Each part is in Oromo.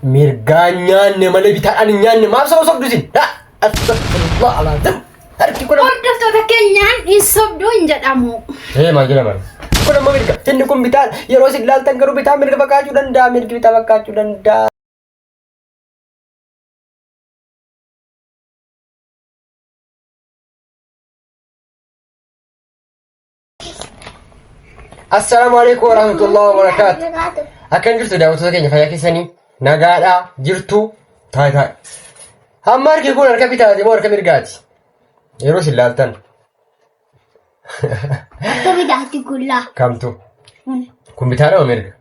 Mirgaan nyaanne malee bitaadhaan hin nyaanne maaf saba sobdu isin? Astagfirullah alazim. Harki kun amma. Hordoftoota keenyaan hin sobduu hin jedhamu. Ee maal jedhama? Kun amma mirga. Inni kun bitaa yeroo isin ilaaltan garuu bitaa mirga fakkaachuu danda'a. Mirgi bitaa fakkaachuu danda'a. Assalaamu alaikum warahmatullahi wabarakatuh. Akkam jirtu daawwattoota keenya fayyaa keessanii nagaadhaa jirtu taa'e taa'e. Hamma harki kun harka bitaati moo harka mirgaati? Yeroo isin laaltan Akka bitaatti gullaa. kamtu? Kun bitaadha moo mirga?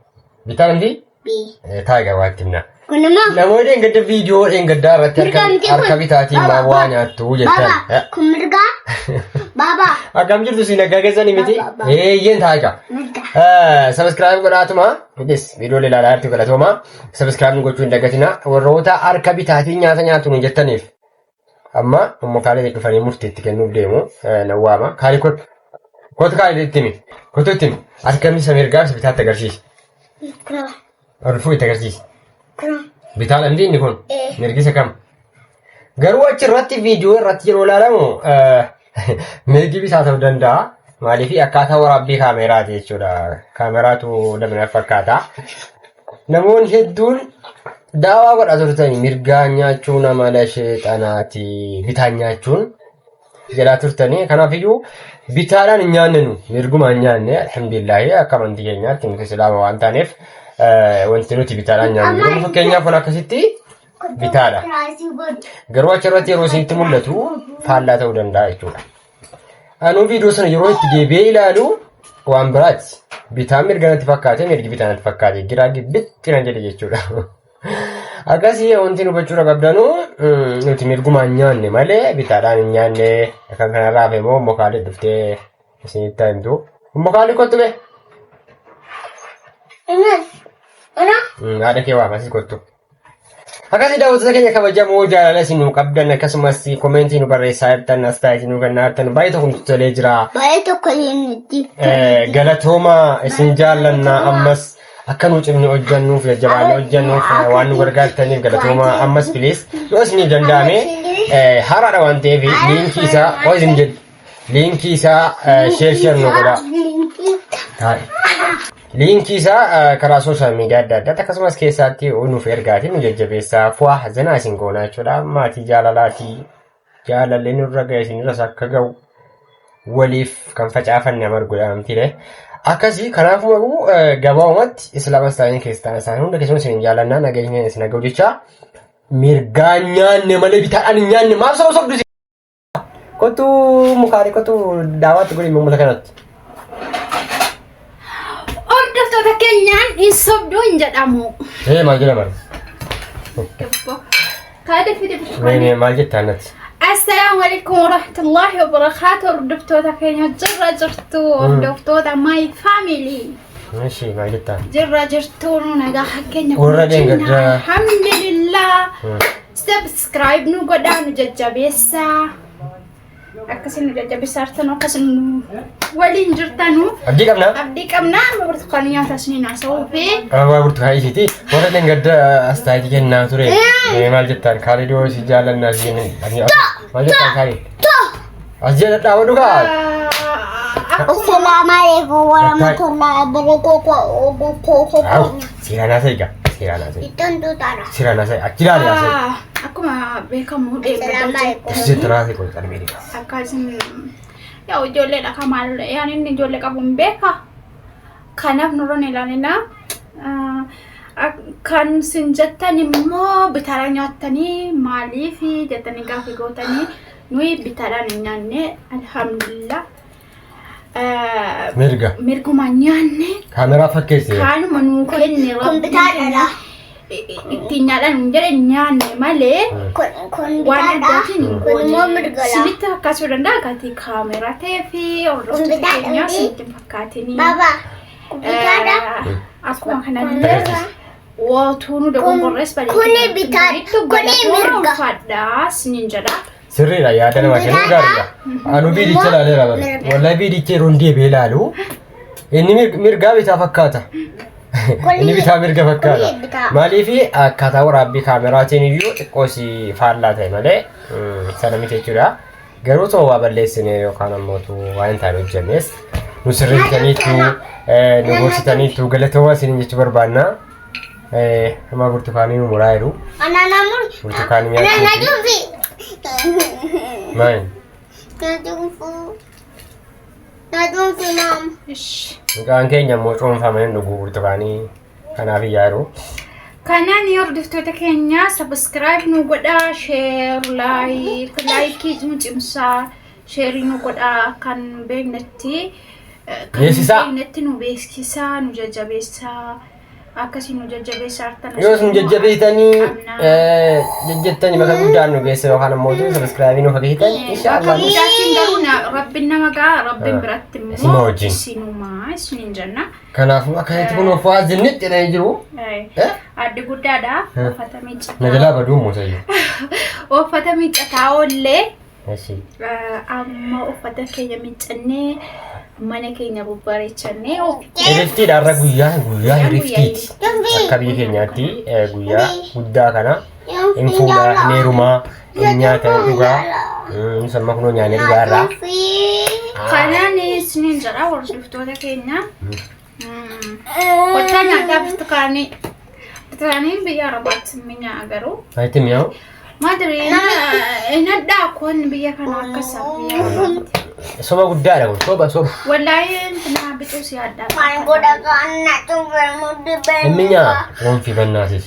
Bitaadha miti? Bii. Taa'e gabaa itti himna. Kun immoo. Namoonni dheengadda viidiyoo dheengaddaa irratti Mirga miti kun. harka bitaatiin Baba, maa waa baba. nyaattu jettan. Baba, kun mirgaa. Baba, Akkam jirtu si nagaa keessanii miti? Baba, baba. Eeyyeen taa'e gaa. mirga. Subscribe godhaatuma. Yes, viidiyoo ilaalaa jirtu galatooma. Subscribe gochuu hin dagatina. Warroota harka bitaatiin nyaata nyaatu nu jettaniif. Amma immoo kaalee dhufanii murtii itti kennuuf deemu na waama. Kaalee kottu. Kottu kaalee itti himi. Kottu itti himi. Harka isa mirgaa isa bitaatti agarsiisi. Kuna, Olfuu itti agarsiisi. kuna. Bitaadha miti inni kun. Eh. Mirgi isa kam? Garuu achirratti viidiyoo irratti yeroo ilaalamu mirgi bitaa ta'uu danda'a. Maaliif akkaataa waraabbii kaameraati jechuudha. Kaameraatu dabina fakkaata. Namoonni hedduun daawaa godhaa turtani mirgaan nyaachuun amala sheexanaati bitaan nyaachuun jedhaa turtani. Kanaafiyyuu bitaadhaan hin nyaanne nu mirgumaan nyaanne alhamdulillaahi akka amantii keenyaatti nuti islaama waan taaneef wanti nuti bitaadhaan nyaannu jiru. Fakkeenyaaf kun akkasitti bitaadha. Garuu achirratti yeroo isinitti mul'atu faallaa ta'uu danda'a jechuudha. Anuu viidiyoo sana yeroo itti deebi'ee ilaalu waan biraati. Bitaan mirga natti fakkaate mirgi bitaa natti fakkaate giraa gibbitti nan jedhe jechuudha. Akkasii wanti nu hubachuu qabdanu nuti mirgumaan nyaanne malee bitaadhaan hin nyaanne kan kanarraa hafe immoo mokaalee dhuftee isinitti himtu. Mokaalee kottu bee. Haadha kee waama asis kottu. Akkasii daawwattoota keenya kabajamoo jaalala isin nu qabdan akkasumas komeentii nu barreessaa jirtan astaayitii nu kennaa jirtan baay'ee tokko nutti tolee jira. Baay'ee tokko nutti. Galatooma isin jaallanna ammas akka nu cimni hojjennuuf jajjabaannee hojjennuuf waan nu gargaartaniif galatooma ammas please yoo isiniif danda'ame haaraadha waan ta'eef liinkii isaa oo isin jedhu liinkii isaa sheer sheer nu godhaa. Taa'e. Liinkii isaa karaa sooshaal miidiyaa adda addaatti akkasumas keessaatti nuuf ergaatii nu jajjabeessaa fu'aa hazanaa isin goonaa jechuudha. Maatii jaalalaatii jaalalli nurra ga'e isinirras akka ga'u waliif kan facaafanne amarguudha mitiire. Akkasii kanaafuu garuu gabaabumatti islaamas ta'anii kiristaana isaanii hunda keessumaa isin jaallannaa nageenya isin haga'u jecha mirgaan nyaanne malee bitaadhaan hin nyaanne maaf saba sobdu. Kottu mukaalee kottu daawaatti godhi uummata kanatti. Hordoftoota keenyaan hin sobduu hin jedhamu. Ee maal jedhama? Kaada fide Mee burtukaanii. mee maal jettaa natti? Assalaamu alaikum warahmatullahi wabarakaatu. Hordoftoota keenya jirra jirtu. Hordoftoota my family. Ishii maal jettaa? Jirra jirtu nu nagaa keenya. Warra dheengaddaa. Alhamdulillah. Subscribe nu godhaa nu jajjabeessaa. Akkasii nu jajjabeessaa jirtanu akkasii nu waliin jirtanu. Abdii qabna. Abdii qabna amma burtukaanii nyaata isiniin haasa'uu fi Waa burtukaanii isiiti. Warra dheengadda astaayitii kennaa ture. Mee maal jettaan? Kaalidoo si jaallannaa si jenna. Maal jettaan kaalid? As jedha dhaabadhu kaa. Assalamu alaikum warahmatullahi wabarakatuh. Aw, seeraan haasa'e gaa. Seeraan haasa'e. Ittoon tuutaadha. Seeraan haasa'e. Achi ilaali haasa'e. Akkuma beekamu Assalamu alaikum. As jettu haasa'e kun qalbii dhiqa. Akka isin yaa ijoolleedha kan maal yaan inni ijoollee qabu hin beeka. Kanaaf nurra hin ilaalina. Kan isin jettan immoo bitaadhaan nyaattanii maaliif jettanii gaaffii gootanii nuyi bitaadhaan hin nyaanne alhamdulillah. Mirga. Mirguma nyaanne Kaameraa fakkeesse. kaanuma nuu kenne Kun bitaadha. ittiin nyaadhaan hin jedhe nyaanne malee Kun kun waan bitaadha. addaatiin hin Kun immoo goone. mirgadha. Isinitti fakkaachuu danda'a gatii kaameraa ta'ee fi hordoftoota bitaadha keenyaa miti. isinitti hin fakkaatini. Baba. Kun bitaadha. Akkuma kanallee Agarsiisi. wootuu nu dogongorrees bareedu. Kuni bitaa- kuni mirga. Ulfaadha isiniin jedha. Sirriidha yaada nama kennuu gaariidha. Anu viidicha ilaaleera bara. Wallahi viidicha yeroo hin deebi'ee ilaalu inni mirgaa bitaa fakkaata. Inni bitaa mirga fakkaata. Kuni bitaa. Maaliif akkaataa waraabbii kaameraatiin iyyuu xiqqoo si faallaa ta'e malee sana miti jechuudha. Garuu too waa balleessine yookaan ammoo waa hin taane hojjennes nu sirreessitaniitu, nu gorsitaniitu, galatoomaa isiniin jechuu barbaanna. Amma burtukaanii nu muraa jiru. Anana muri. Burtukaanii Anana nyaachuufi. cufi. Maali? Na cufu. Na cufi maam. Ish. Mucaan keenya immoo cuunfamee hin dhugu burtukaanii, kanaaf iyyaa jiru. Kanaan hordoftoota keenya, subscribe nu godhaa, share, like, like nu cimsaa, share nu godhaa, kan beeknetti kan Beeksisaa. beeknetti nu beeksisaa, nu jajjabeessaa, akkasii nu jajjabeessaa hartan. Yoo isin jajjabeessitanii jajjattanii bakka guddaan nu geessa yookaan ammoo subscribe nu fageessitan Bakka inshaallah. guddaatiin garuu rabbiin nama gaa, rabbiin biratti Isinuma immoo wajjin. isinumaa isiniin jenna. Kanaafuu akkanatti kun of waa zinnitti jedhanii jiru. Addi guddaadha. Uffata Na miiccataa. jalaa baduu immoo sayyuu. Uffata miiccataa oollee. Eshi. Amma uffata keenya miiccannee, mana keenya babbareechannee. Hiriftiidha, har'a guyyaa guyyaa hiriftiiti. Cufi. Akka biyya keenyaatti guyyaa guddaa kana hin fuudhaa, hin heerumaa, hin nyaata, hin dhugaa. Samma kunoo nyaannee dhugaa irraa. Cufi. Kanaan isiniin jedha, hordoftoota keenya. Kottaa nyaataa burtukaanii. Burtukaaniin biyya Arabaatti mi'aa garuu. Ayitti mi'aawu. Madri hin hadhaa kun biyya kana akkasa biyya Arabaatti. Soba guddaadha kun, soba soba. Wallaahi naa bicuu si addaa. Kan godha kan na cufi muddi Inni nyaa gonfi bannaasis.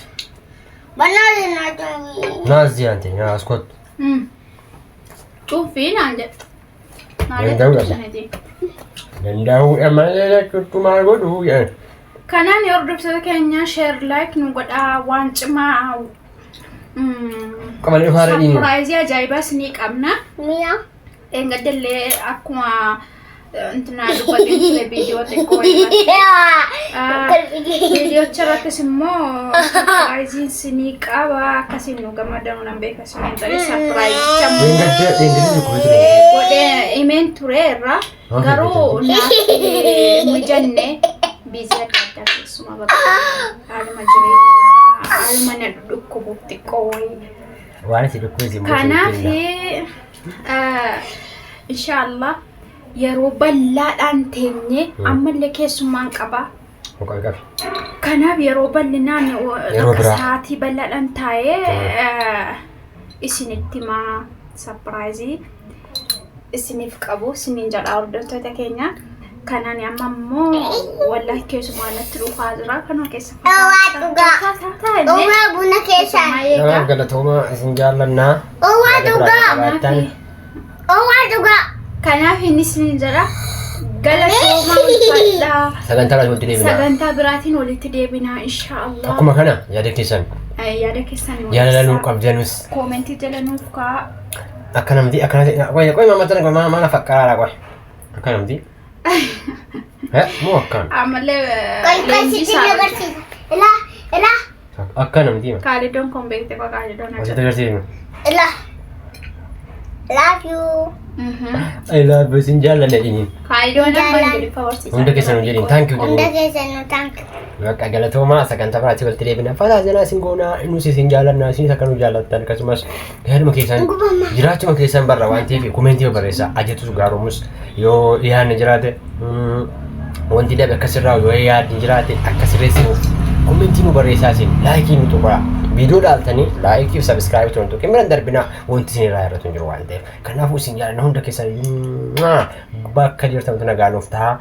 Banaasis na cufi. Naas ante naas kottu. Cuuffii naan jedhu. Danda'uu dha. Danda'uudha malee jechuutti maal godhuu jedhan. Kanaan hordoftoota keenya, share, like nu godhaa, waan cimaa Qabalee dhufaarra dhiinu. Surprise ajaa'ibaas ni qabna. Mi'a. Eeggadallee akkuma intina dubbatee ture viidiyoo xiqqoo irratti. Viidiyoocha irrattis immoo surprise ni qaba, akkasiin nu gammadanu nan beeka isiniin jedhe, surpriseicha immoo Dheengadda dhukkubee ture. godhee himeen ture irra garuu naaf mijanne, busy adda addaa keessumaa bakka haaluma jireenyaa haaluma na dhukkubuuf xiqqoo wayii. Waan itti dhukkubee immoo. Kanaaf inshaallah yeroo bal'aadhaan teenye ammallee keessummaan qaba. Qabi qabi. Kanaaf yeroo bal'inaan Yeroo akka biraa. sa'aatii bal'aadhaan taa'ee isinitti himaa, surprise isiniif qabu isiniin jedha, hordoftoota keenya. Kanaan amma immoo wallahi keessumaa natti dhufaa jira kanuma keessa. Dhowwaa dhugaa. Dhowwaa buna keessaan. Kanaaf galatoomaa, isin jaallannaa. Dhowwaa Yaada biraa dhugaa. qabaattan. Dhowwaa dhugaa. Kanaaf inni isiniin jedha, galatoomaa, ulfaadhaa. Sagantaa biraatiin walitti deebinaa. Sagantaa biraatiin walitti deebinaa inshaallah. Akkuma kana yaada keessan Yaada keessan yaada nuu qabdanus comment jala nuuf kaa'aa. Akka namti akkana ta'e, qoy qoy, maama tana maama maana faqqaraadha, qoy akka namti moo akkaan Ammallee Kan sitti leenjisaa. agarsiisa. Ilaa ilaa akka namti Kaalidoon kun beekte kwa kaalidoon asitti agarsiifnu. Ilaa. Love you. I love you, isin jaalladha jedhiniin. Kaalidoon amma Ingiliffa barsiisaa. Hunda keessan nu jedhin, thank you Hunda jedhiniin. keessan nu thank you. Bakka galatoomaa, sagantaa biraatti walitti deebina. Fataa jalaa isin goonaa, nus isin jaallannaa, isinis akka nu jaallattan, akkasumas yaaduma keessan Gubama. jiraachuma keessan barra waan ta'eef comment barreessaa, ajatus gaaromus yoo dhiyaanne jiraate, wanti dabe akkasirraa yoo yaadni jiraate akka sirreessinuuf comment nu barreessaa, isin like nu tuqaa, viidiyoo dhaaltanii like fi subscribe turan tuqin biran darbinaa, wanti isin irraa irratti hin jiru waan ta'eef. Kanaafuu isin jaallanna, hunda keessan bakka jirtantu nagaa nuuf ta'a.